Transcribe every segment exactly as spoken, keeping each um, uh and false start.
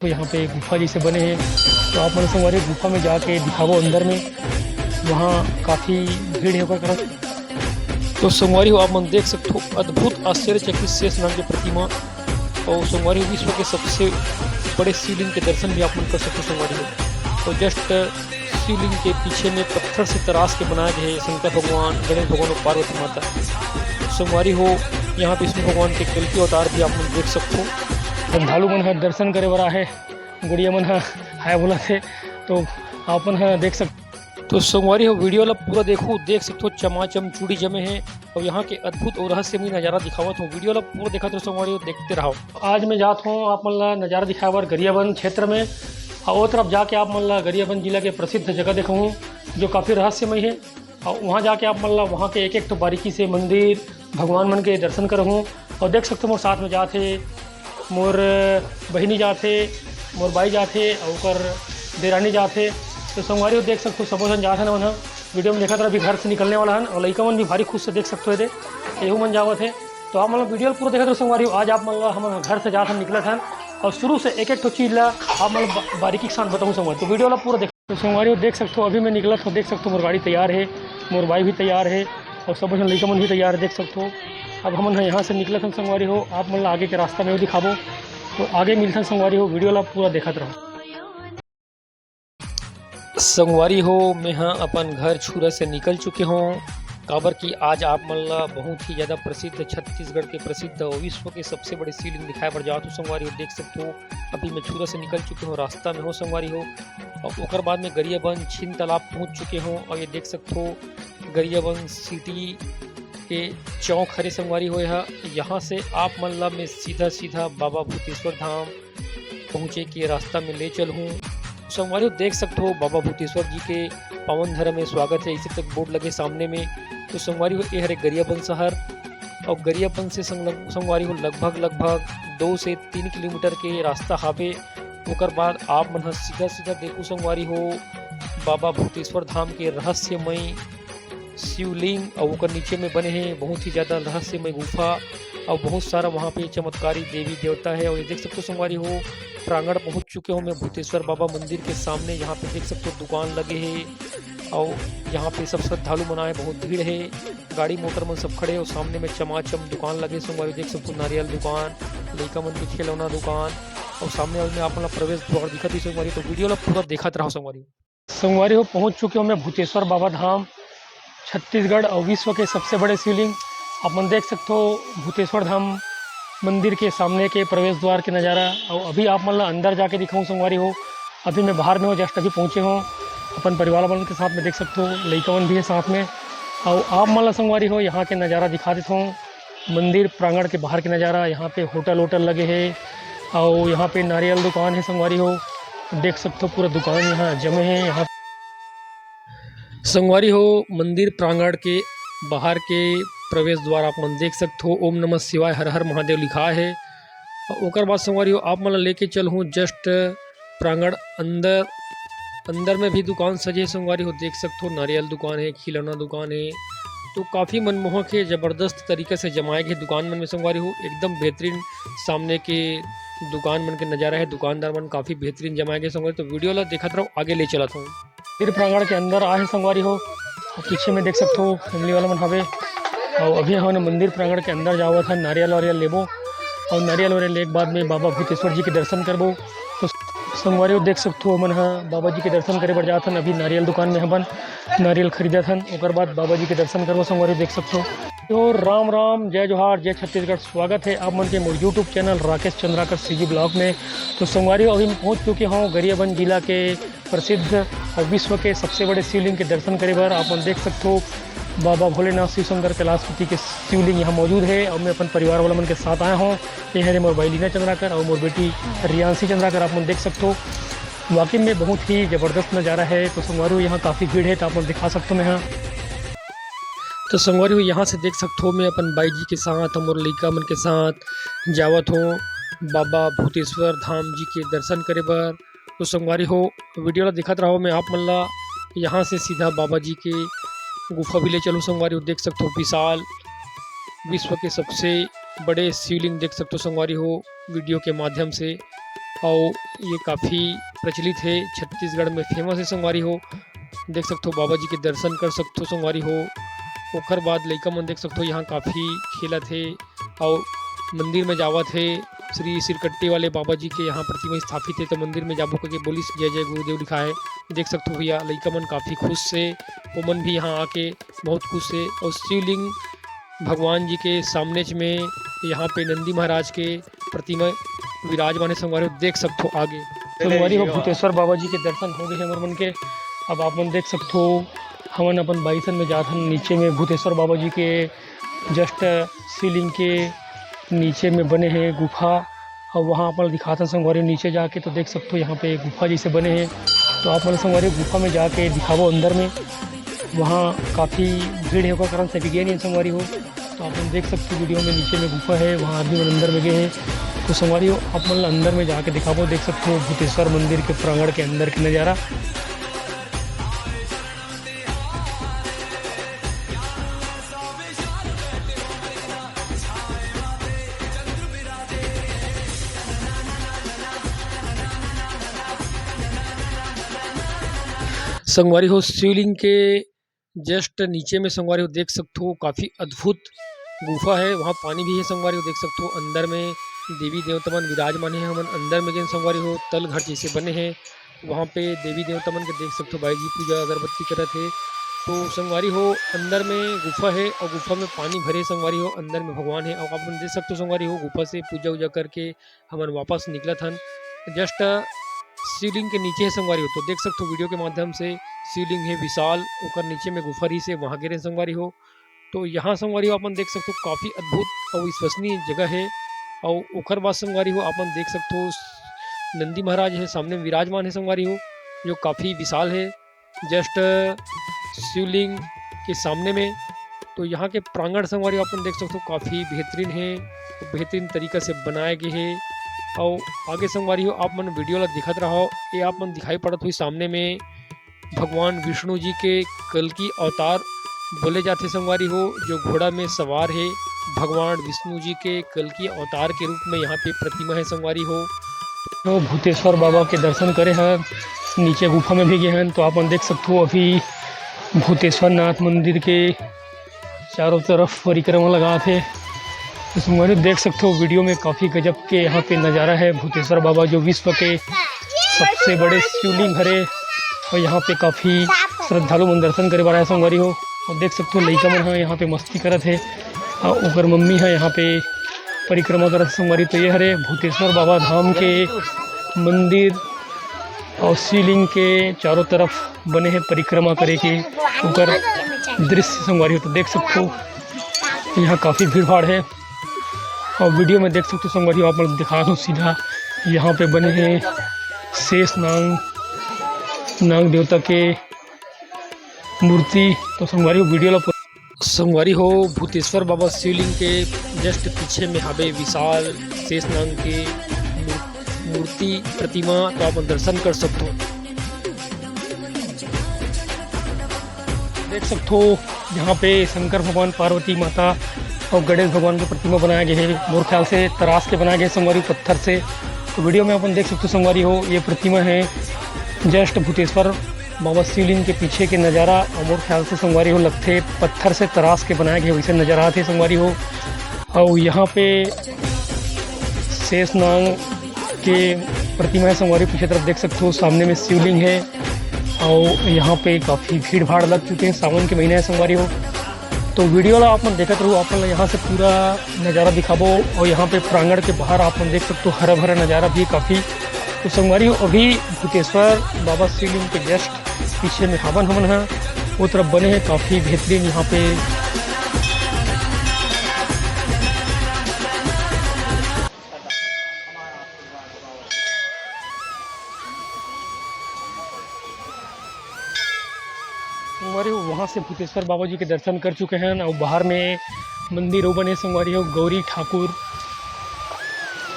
तो यहाँ पे गुफा जैसे बने हे, तो आप मन संगवारी गुफा में जाके दिखाबो अंदर में, वहाँ काफ़ी भीड़ हे ओकर कारण। तो संगवारी हो, आप मन देख सकथो अद्भुत आश्चर्यचकित शेष नाग के प्रतिमा, और संगवारी हो विश्व के सबसे बड़े शिवलिंग के दर्शन भी आप मन कर सकथो संगवारी हो। तो जस्ट शिवलिंग के पीछे में पत्थर से तराश के बनाए गए शंकर भगवान, गणेश भगवान और पार्वती माता। संगवारी हो, यहाँ विष्णु भगवान के कल्कि अवतार भी आप मन देख सकथो। श्रद्धालु मन ह दर्शन करे बर आहे, गुड़िया मन ह हाय बोलत हे, तो आप मन ह देख सक तो संगवारी हो, वीडियो ला पूरा देखो, देख सकथो चमाचम चूड़ी जमे हे और यहाँ के अद्भुत और रहस्यमय नजारा दिखावत हूँ। वीडियो ला पूरा देखत रहो संगवारी हो, देखते रहो। आज मैं जात हूँ आप मन ला नजारा दिखाए बर गरियाबंद क्षेत्र में, और वो तरफ जाके आप मन ला गरियाबंद जिला के प्रसिद्ध जगह दिखाऊँ, जो काफ़ी रहस्यमय हे। और वहाँ जाके आप मन ला वहाँ के एक एक ठो बारीकी से मंदिर, भगवान मन के दर्शन करहूँ। और देख सकथो मोर साथ में जात हे, मोर बहिनी जात हे, मोर बाई जात हे, और ओकर देरानी जात हे। तो संगवारी हो देख सकथो सबो झन जात हन, मन ह वीडियो में देखत रह, अभी घर से निकलने वाला हन, और लइका मन भी भारी खुश से देख सकथो एदे, एहू मन जावत हे। तो आप मन ला वीडियो ला पूरा देखत रहो संगवारी हो। आज आप मन ला हमन घर से जात हन, निकलत हन, और शुरू से एक एक ठो चीज ला आप मन ला बा-, बारीकी के साथ बताऊँ संगवारी। तो वीडियो ला पूरा देख। तो संगवारी हो देख सकथो, अभी मैं निकलत हो, देख सकथो मोर गाड़ी तैयार हे, मोर बाई भी तैयार हे, और सब झन लइका मन भी तैयार हे, देख सकथो। अब हमन ह यहाँ से निकलत हन संगवारी हो, आप मन ला आगे के रास्ता में दिखाबो। तो आगे मिलथन संगवारी हो, वीडियो ला पूरा देखत रहो। संगवारी हो, मैं ह अपन घर छुरा से निकल चुके हों, काबर कि आज आप मन ला बहुत ही ज़्यादा प्रसिद्ध, छत्तीसगढ़ के प्रसिद्ध और विश्व के सबसे बड़े शिवलिंग दिखाए बर जात हूँ संगवारी हो। देख सकथो, अभी मैं छुरा से निकल चुके हों, रास्ता में हों संगवारी हो। और ओकर बाद में गरियाबंद छिन तालाब पहुँच चुके हों, और ये देख सकथो गरियाबंद सिटी के चौक हरे संगवारी हो। यहाँ, यहाँ से आप मन ला मैं सीधा सीधा बाबा भूतेश्वर धाम पहुँचे के रास्ता में ले चलहूँ। संगवारी हो देख सकथो, बाबा भूतेश्वर जी के पावन धरा में स्वागत हे, अइसे तक बोर्ड लगे सामने में। तो संगवारी हो, ये हरे गरियाबंद शहर, और गरियाबंद से संग-, संगवारी हो लगभग, लगभग दो से तीन किलोमीटर के रास्ता हावे। ओकर बाद आप मन ह सीधा सीधा देखो संगवारी हो, बाबा भूतेश्वर धाम के रहस्यमय शिवलिंग, और ओकर नीचे में बने हे बहुत ही ज़्यादा रहस्यमय गुफा, और बहुत सारा वहाँ पे चमत्कारी देवी देवता हे। और ये देख सकथो संगवारी हो, प्रांगण पहुँच चुके हों मैं भूतेश्वर बाबा मंदिर के सामने। यहाँ पे देख सकथो दुकान लगे हे, और यहाँ पे सब श्रद्धालु मन आए, बहुत भीड़ हे, गाड़ी मोटर मन सब खड़े, और सामने में चमाचम दुकान लगे संगवारी। देख सकथो नारियल दुकान, लइका मन के खिलौना दुकान, और सामने में आप मन ला प्रवेश द्वार दिखत हे संगवारी। तो वीडियो ला पूरा देखत रहो संगवारी। संगवारी हो, पहुँच चुके हों मैं भूतेश्वर बाबा धाम, छत्तीसगढ़ और विश्व के सबसे बड़े शिवलिंग। आप मन देख सकथो भूतेश्वर धाम मंदिर के सामने के प्रवेश द्वार के नज़ारा। और अभी आप मन ला अंदर जाके दिखाऊँ संगवारी हो, अभी मैं बाहर में हों, जस्ट अभी पहुँचे हों अपन परिवार वालों के साथ में, देख सकथो लइका मन भी हे साथ में। और आप मन ला संगवारी हो यहाँ के नज़ारा दिखा देथों, मंदिर प्रांगण के बाहर के नज़ारा। यहाँ पे होटल वोटल लगे हे, और यहाँ पे नारियल दुकान हे संगवारी हो, देख सकथो पूरा दुकान यहाँ जमे हे। यहाँ संगवारी हो, मंदिर प्रांगण के बाहर के प्रवेश द्वार आप मन देख सकथो, ओम नमः शिवाय, हर हर महादेव लिखाय हे। और ओकर बाद संगवारी हो, आप मन ला लेके चलहूँ जस्ट प्रांगण अंदर। अंदर में भी दुकान सजे हे संगवारी हो, देख सकथो नारियल दुकान हे, खिलौना दुकान हे, तो काफ़ी मनमोहक हे, जबरदस्त तरीका से जमाए गए दुकान मन में संगवारी हो, एकदम बेहतरीन सामने के दुकान मन के नज़ारा हे, दुकानदार मन काफ़ी बेहतरीन जमाए गए संगवारी। तो वीडियो ला देखत रहो, आगे ले चलत हूँ। मंदिर प्रांगण के अंदर आए हे संगवारी हो, और पीछे में देख सकथो फैमिली वाला मन हवे, और अभी हमन मंदिर प्रांगण के अंदर जावत हन, नारियल वारियल लेबो, और नारियल वारियल लेके बाद में बाबा भूतेश्वर जी के दर्शन करबो। तो संगवारी हो देख सकथो, हमन ह बाबा जी के दर्शन करे बर जात हन। अभी नारियल दुकान में हमन नारियल खरीदत हन, ओकर बाद बाबा जी के दर्शन करबो संगवारी हो, देख सकथो। तो राम राम, जय जोहार, जय छत्तीसगढ़। स्वागत हे आप मन के मोर YouTube channel Rakesh Chandrakar CG blog में। तो संगवारी हो, अभी मैं पहुँच चुके हों गरियाबंद जिला के प्रसिद्ध और विश्व के सबसे बड़े शिवलिंग के दर्शन करे बर। आप मन देख सकथो, बाबा भोलेनाथ शिव शंकर कैलाशपति के शिवलिंग यहाँ मौजूद हे, और मैं अपन परिवार वाला मन के साथ आया हों। ये हरे मोर बाई लीना चंद्राकर और मोर बेटी रियांशी चंद्राकर, आप मन देख सकथो। वाकई में बहुत ही जबरदस्त नज़ारा हे। तो संगवारी हो, यहाँ काफ़ी भीड़ हे, तो आप मन दिखा सकथो मैं यहाँ। तो संगवारी हो, यहाँ से देख सकथो, मैं अपन बाई जी के साथ, मोर लइका मन के साथ जावत हों बाबा भूतेश्वर धाम जी के दर्शन करे बर। तो संगवारी हो, वीडियो ला दिखत रहो, मैं आप मन ला यहाँ से सीधा बाबा जी के गुफा भी ले चलूँ संगवारी हो। देख सकथो विशाल, विश्व के सबसे बड़े शिवलिंग देख सकथो संगवारी हो वीडियो के माध्यम से। अउ ये काफ़ी प्रचलित हे, छत्तीसगढ़ में famous हे संगवारी हो। देख सकथो बाबा जी के दर्शन कर सकथो संगवारी हो। ओकर बाद लइका मन देख सकथो यहाँ काफ़ी खेलत हे अउ मंदिर में जावत हे। श्री सिरकट्टी वाले बाबा जी के यहाँ प्रतिमा स्थापित हे, तो मंदिर में जाबो करके बोलिस, जय जय गुरुदेव लिखा है। देख सकथो भैया, लइका मन काफ़ी खुश से, ओमन भी यहाँ आके बहुत खुश से। और शिवलिंग भगवान जी के सामने च में यहाँ पे नंदी महाराज के प्रतिमा विराजमान है संगवारी हो, देख सकथो आगे। संगवारी हो, भूतेश्वर बाबा जी के दर्शन हो गए हमर मन के। अब आप मन देख सकथो, हमन अपन बाइसन में जात हन। नीचे में भूतेश्वर बाबा जी के just शिवलिंग के नीचे में बने हे गुफा। अब वहाँ अपन दिखाथन संगवारी हो, नीचे जाके तो देख सकथो, यहाँ पे गुफा जैसे बने हे। तो आप मन संगवारी हो गुफा में जाके दिखाबो अंदर में। वहाँ काफ़ी भीड़ हे, ओकर कारण से अभी गे नहीं संगवारी हो। तो आप मन देख सकथो वीडियो में, नीचे में गुफा हे, वहाँ आदमी मन अंदर में गए हे। तो संगवारी हो, आप मन ला अंदर में जाके दिखाबो, देख सकथो भूतेश्वर मंदिर के प्रांगण के अंदर के नज़ारा। संगवारी हो, शिवलिंग के just नीचे में संगवारी हो देख सकथो, काफ़ी अद्भुत गुफा है। वहाँ पानी भी है संगवारी हो, देख सकथो अंदर में देवी देवता मन विराजमान है। हमन अंदर में गेन संगवारी हो, तल घर जैसे बने हैं, वहाँ पे देवी देवता मन के देख सकथो, बाई जी पूजा अगरबत्ती करत हे। तो संगवारी हो, अंदर में गुफा है और गुफा में पानी भरे संगवारी हो, अंदर में भगवान है। और आप मन देख सकथो संगवारी हो, गुफा से पूजा उजा करके हमन वापस निकलत हन। Just शिवलिंग के नीचे है संगवारी हो, तो देख सकथो वीडियो के माध्यम से शिवलिंग है विशाल, ओकर नीचे में गुफा रहिस हे, वहाँ गे रहेन संगवारी हो। तो यहाँ संगवारी हो, आप मन देख सकथो काफ़ी अद्भुत और विश्वसनीय जगह है। और ओकर बाद संगवारी हो, आप मन देख सकथो नंदी महाराज है सामने में विराजमान है संगवारी हो, जो काफ़ी विशाल है। Just शिवलिंग के सामने में। तो यहाँ के प्रांगण संगवारी हो, आप मन देख सकथो काफ़ी बेहतरीन है, बेहतरीन तरीका से बनाए गए है। और आगे संगवारी हो, आप मन वीडियो ला दिखत रहो, ये आप मन दिखाई पड़त हुई सामने में भगवान विष्णु जी के कल्कि अवतार बोले जाथे संगवारी हो, जो घोड़ा में सवार है। भगवान विष्णु जी के कल्कि अवतार के रूप में यहाँ पे प्रतिमा है संगवारी हो। तो भूतेश्वर बाबा के दर्शन करे हन, नीचे गुफा में भी गए हन। तो आप मन देख सकथो, अभी भूतेश्वर नाथ मंदिर के चारों तरफ परिक्रमा लगात हे। तो संगवारी देख सकथो, वीडियो में काफ़ी गजब के यहाँ पे नज़ारा है। भूतेश्वर बाबा जो विश्व के सबसे बड़े शिवलिंग हरे, और यहाँ पे काफ़ी श्रद्धालु मन दर्शन करे बर आए संगवारी हो। और देख सकथो, लइका मन ह यहाँ पे मस्ती करत हे, और ओकर मम्मी ह यहाँ पे परिक्रमा करत हे संगवारी। तो ये हरे भूतेश्वर बाबा धाम के मंदिर और शिवलिंग के चारों तरफ बने हे परिक्रमा करे के ओकर दृश्य संगवारी हो। तो देख सकथो, यहाँ काफ़ी भीड़ भाड़ है। और वीडियो में देख सकथो संगवारी हो, आप मन दिखा दो सीधा, यहाँ पे बने हे शेष नांग, नांग देवता के मूर्ति। तो संगवारी हो, वीडियो ला पूरा संगवारी हो, भूतेश्वर बाबा शिवलिंग के just पीछे में हावे विशाल शेष नांग के मूर-, मूर्ति, प्रतिमा, तो आप दर्शन कर सकथो। देख सकथो, यहाँ पे शंकर भगवान, पार्वती माता और गणेश भगवान के प्रतिमा बनाया गया है। मोर ख्याल से तराश के बनाया गया है संगवारी, पत्थर से। तो वीडियो में अपन देख सकथो संगवारी हो, ये प्रतिमा है just भूतेश्वर बाबा शिवलिंग के पीछे के नज़ारा। और मोर ख्याल से संगवारी हो, लगथे पत्थर से तराश के बनाया गया, वैसे नज़र आथे संगवारी हो। और यहाँ पे शेष नांग के प्रतिमा है संगवारी, पीछे तरफ देख सकथो, सामने में शिवलिंग है। और यहाँ पे काफ़ी भीड़ भाड़ लग चुके हैं, सावन के महीना है संगवारी हो। तो वीडियो ला आप मन देखत रहू, आप मन ला यहाँ से पूरा नज़ारा दिखाबो। और यहाँ पे प्रांगण के बाहर आप मन देख सकथो, हरा भरा नज़ारा भी काफ़ी। तो संगवारी हो, अभी भूतेश्वर बाबा शिवलिंग के just पीछे में हावन हमन ह, वो तरफ बने हैं काफ़ी बेहतरीन यहाँ पे। संगवारी हो, वहाँ से भूतेश्वर बाबा जी के दर्शन कर चुके हैं और बाहर में मंदिर वो बने संगवारी हो, गौरी ठाकुर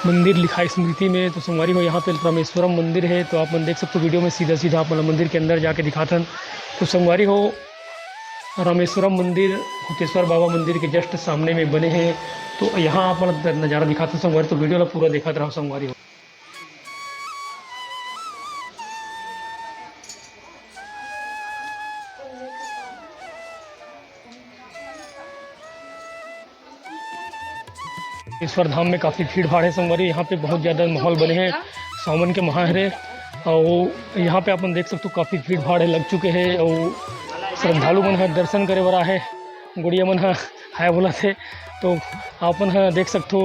मंदिर लिखा है स्मृति में। तो संगवारी हो, यहाँ पे रामेश्वरम मंदिर है, तो आप मन देख सकते हो वीडियो में, सीधा सीधा आप मन मंदिर के अंदर जाके दिखाथन। तो संगवारी हो, रामेश्वरम मंदिर भूतेश्वर बाबा मंदिर के just सामने में बने हैं। तो यहाँ आप मन नज़ारा दिखाथन संगवारी, तो वीडियो ला पूरा देखत रहो संगवारी हो। भूतेश्वर धाम में काफ़ी भीड़ भाड़ है संगवारी, यहाँ पे बहुत ज़्यादा माहौल बने हैं सावन के महीना हरे। और यहाँ पे अपन देख सकते हो काफ़ी भीड़ भाड़ है, लग चुके हैं और श्रद्धालु मन ह दर्शन करे बर आहे। गुड़िया मन ह हाय बोलत हे, तो आपन ह देख सकथो,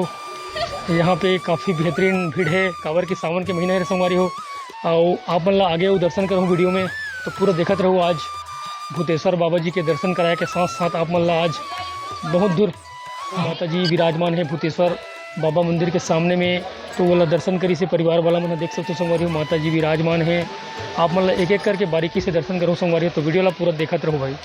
यहाँ पे काफ़ी बेहतरीन भीड़ है, काबर कि सावन के महीना है संगवारी हो। और आप मन ला आगे वो दर्शन करहूँ वीडियो में, तो पूरा देखत रहू। आज भूतेश्वर बाबा जी के दर्शन कराए के साथ साथ आप मन ला आज बहुत दूर माता जी विराजमान है भूतेश्वर बाबा मंदिर के सामने में, तो वो ला दर्शन करी से परिवार वाला मन ह देख सकथो संगवारी हो, माता जी विराजमान है। आप मन ला एक एक करके बारीकी से दर्शन करो संगवारी हो, तो वीडियो ला पूरा देखत रहो भाई।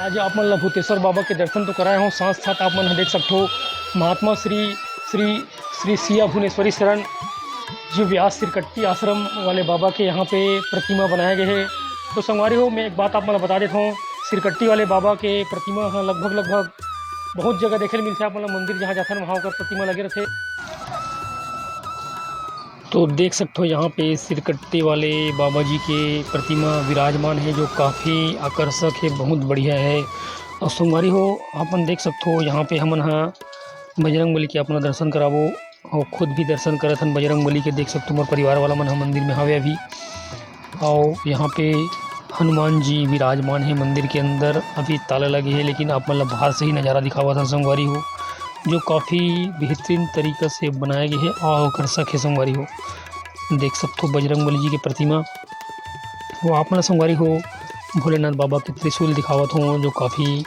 आज आप मन ला भूतेश्वर बाबा के दर्शन तो कराए हों, साथ साथ आप मन ह देख सकथो महात्मा श्री श्री श्री सिया भुवनेश्वरी शरण जी व्यास सिरकट्टी आश्रम वाले बाबा के यहाँ पे प्रतिमा बनाया गया है। तो संगवारी हो, मैं एक बात आप मन ला बता देता हूँ, सिरकट्टी वाले बाबा के प्रतिमा ह लगभग लगभग बहुत जगह देखे ल मिलथे। आप मन ला मंदिर जहाँ जाथन वहाँ ओकर प्रतिमा लगे रथे। तो देख सकते हो यहाँ पे सिरकट्टी वाले बाबा जी के प्रतिमा विराजमान है, जो काफ़ी आकर्षक है, बहुत बढ़िया है। और संगवारी हो, आप मन देख सकते हो यहाँ पे हमन हा बजरंग बली के अपना दर्शन कराबो और खुद भी दर्शन करत हन बजरंग बली के। देख सकते हो मोर परिवार वाला मन ह मंदिर में हवे अभी। और यहाँ पे हनुमान जी विराजमान है मंदिर के अंदर। अभी ताला लगे है, लेकिन आप मन ला बाहर से ही नज़ारा दिखावत हन संगवारी हो, जो काफ़ी बेहतरीन तरीका से बनाया गया है और आकर्षक है संगवारी हो। देख सकथो बजरंग बली जी के प्रतिमा। वो आप मन ला संगवारी हो भोलेनाथ बाबा के त्रिशूल दिखावत हों, जो काफ़ी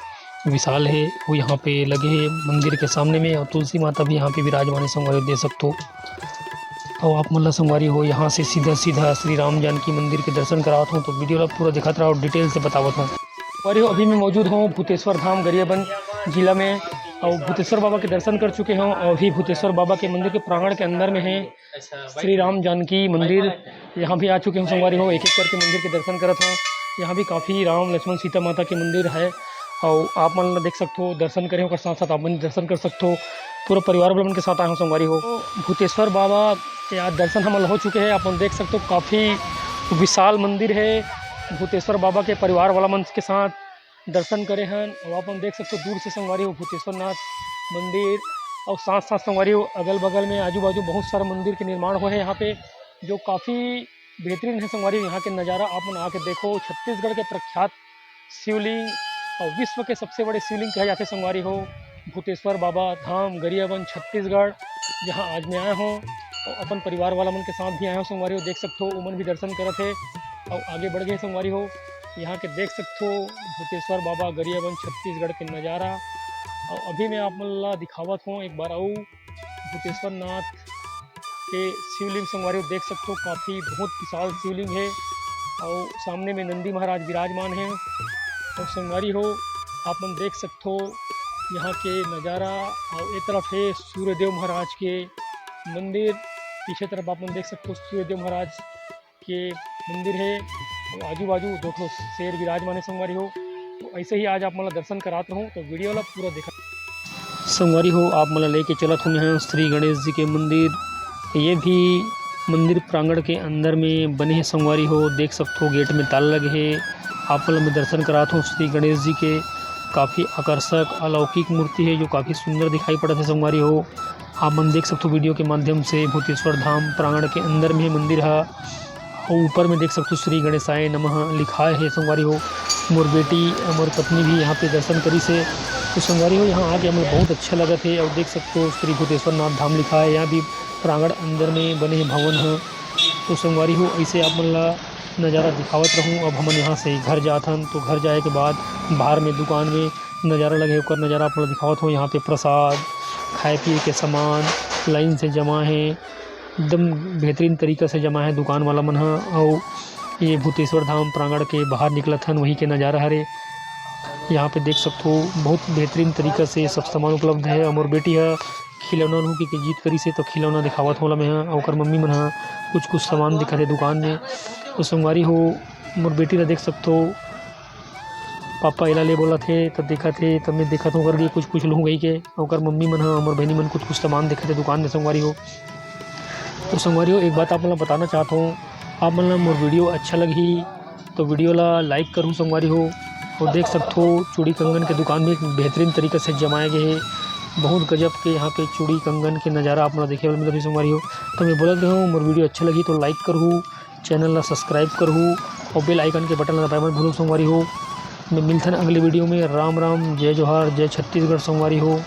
विशाल है, वो यहाँ पे लगे है मंदिर के सामने में। और तुलसी माता भी यहाँ पे विराजमान है संगवारी हो, देख सकथो। और आप मन ला संगवारी हो यहाँ से सीधा सीधा श्री राम जानकी मंदिर के दर्शन करावत हों, तो वीडियो ला पूरा दिखात रहा और डिटेल से बतावत हों। संगवारी हो, अभी मैं मौजूद हों भूतेश्वर धाम गरियाबंद जिला में और भूतेश्वर बाबा के दर्शन कर चुके हों। और अभी भूतेश्वर बाबा के मंदिर के प्रांगण के अंदर में है श्री राम जानकी मंदिर। यहाँ भी आ चुके हों संगवारी हो, एक एक करके मंदिर के दर्शन करत हों। यहाँ भी काफ़ी राम लक्ष्मण सीता माता के मंदिर है और आप मन ला देख सकथो, दर्शन करे ओकर साथ साथ आप मन दर्शन कर सकथो। पूरा परिवार वाला मन के साथ आए हों संगवारी हो। भूतेश्वर बाबा के आज दर्शन हमन ला हो चुके हैं। आप मन देख सकथो काफ़ी विशाल मंदिर है। भूतेश्वर बाबा के परिवार वाला मन के साथ दर्शन करे हन। और आप मन देख सकथो दूर से संगवारी हो भूतेश्वर नाथ मंदिर और साथ साथ संगवारी हो अगल बगल में आजू बाजू बहुत सारा मंदिर के निर्माण होए है यहाँ पे, जो काफ़ी बेहतरीन है संगवारी हो। यहाँ के नज़ारा आप मन आके देखो। छत्तीसगढ़ के प्रख्यात शिवलिंग और विश्व के सबसे बड़े शिवलिंग कहे जाथे संगवारी हो भूतेश्वर बाबा धाम गरियाबंद छत्तीसगढ़, जहाँ आज मैं आया हों और अपन परिवार वाला मन के साथ भी आया हों संगवारी हो। देख सकथो उमन भी दर्शन करत हे और आगे बढ़ गए संगवारी हो। यहाँ के देख सकथो भूतेश्वर बाबा गरियाबंद छत्तीसगढ़ के नज़ारा। और अभी मैं आप मन ला दिखावत हों एक बार अउ भूतेश्वर नाथ के शिवलिंग संगवारी हो देख सकथो, काफ़ी बहुत विशाल शिवलिंग है और सामने में नंदी महाराज विराजमान है। और संगवारी हो आप मन देख सकथो यहाँ के नज़ारा। और एक तरफ है सूर्यदेव महाराज के मंदिर, पीछे तरफ आप मन देख सकथो सूर्यदेव महाराज के मंदिर है और आजू बाजू दो ठो शेर विराजमान है संगवारी हो। तो ऐसे ही आज आप मन ला दर्शन करात रहूँ, तो वीडियो ला पूरा देखा। संगवारी हो, आप मन ला लेके चलत हूँ यहाँ श्री गणेश जी के मंदिर। ये भी मंदिर प्रांगण के अंदर में बने है संगवारी हो। देख सकथो गेट में ताला लगे है। आप मन ला मैं दर्शन करात हूँ श्री गणेश जी के। काफ़ी आकर्षक अलौकिक मूर्ति है, जो काफ़ी सुंदर दिखाई पड़त है संगवारी हो। आप मन देख सकथो वीडियो के माध्यम से भूतेश्वर धाम प्रांगण के अंदर में मंदिर है। अउ ऊपर में देख सकथो श्री गणेशाय नमः लिखाय हे संगवारी हो। मोर बेटी, मोर पत्नी भी यहाँ पे दर्शन करिस हे। तो संगवारी हो, यहाँ आके हमन बहुत अच्छा लगत हे। अउ देख सकथो श्री भूतेश्वर नाथ धाम लिखाय हे, यहाँ भी प्रांगण अंदर में बने हे भवन ह। तो संगवारी हो, ऐसे आप मन ला नज़ारा दिखावत रहूँ। अब हमन यहाँ से घर जात हन, तो घर जाए के बाद बाहर में दुकान में नज़ारा लगे हे, ओकर नज़ारा आप मन ला दिखावत हूँ। यहाँ पे प्रसाद, खाए पिए के सामान लाइन से जमा हे। एकदम बेहतरीन तरीका से जमा हे दुकान वाला मन ह। अउ ये भूतेश्वर धाम प्रांगण के बाहर निकलत हन, वहीं के नज़ारा हरे। यहाँ पे देख सकथो, बहुत बेहतरीन तरीका से सब सामान उपलब्ध हे। अउ मोर बेटी ह खिलौना लूँ कहिके जिद करिस हे, तो खिलौना दिखावत हों ओला मैं ह। अउ ओकर मम्मी मन ह कुछ कुछ सामान दिखत हे दुकान में। तो संगवारी हो, मोर बेटी ला देख सकथो, पापा एला ले बोलत हे, त देखत हे, त मैं देखत हों करके कुछ कुछ लूँ कहिके। ओकर मम्मी मन ह, मोर बहिनी मन कुछ कुछ सामान देखत हे दुकान में संगवारी हो। तो संगवारी हो, एक बात आप मन ला बताना चाहत हों, आप मन ला मोर video अच्छा लगही तो video ला like करहू संगवारी हो। और देख सकथो चूड़ी कंगन के दुकान भी एक बेहतरीन तरीका से जमाए गए हे। बहुत गजब के यहाँ पे चूड़ी कंगन के नज़ारा आप मन ला देखे बर मिलत हे संगवारी हो। तो मैं बोलत रहूँ मोर video अच्छा लगही तो like करहू, channel ला subscribe करहू और bell icon के button ला दबाए मत भूलू संगवारी हो। मैं मिलथन अगले video में। राम राम, जय जोहार, जय छत्तीसगढ़ संगवारी हो।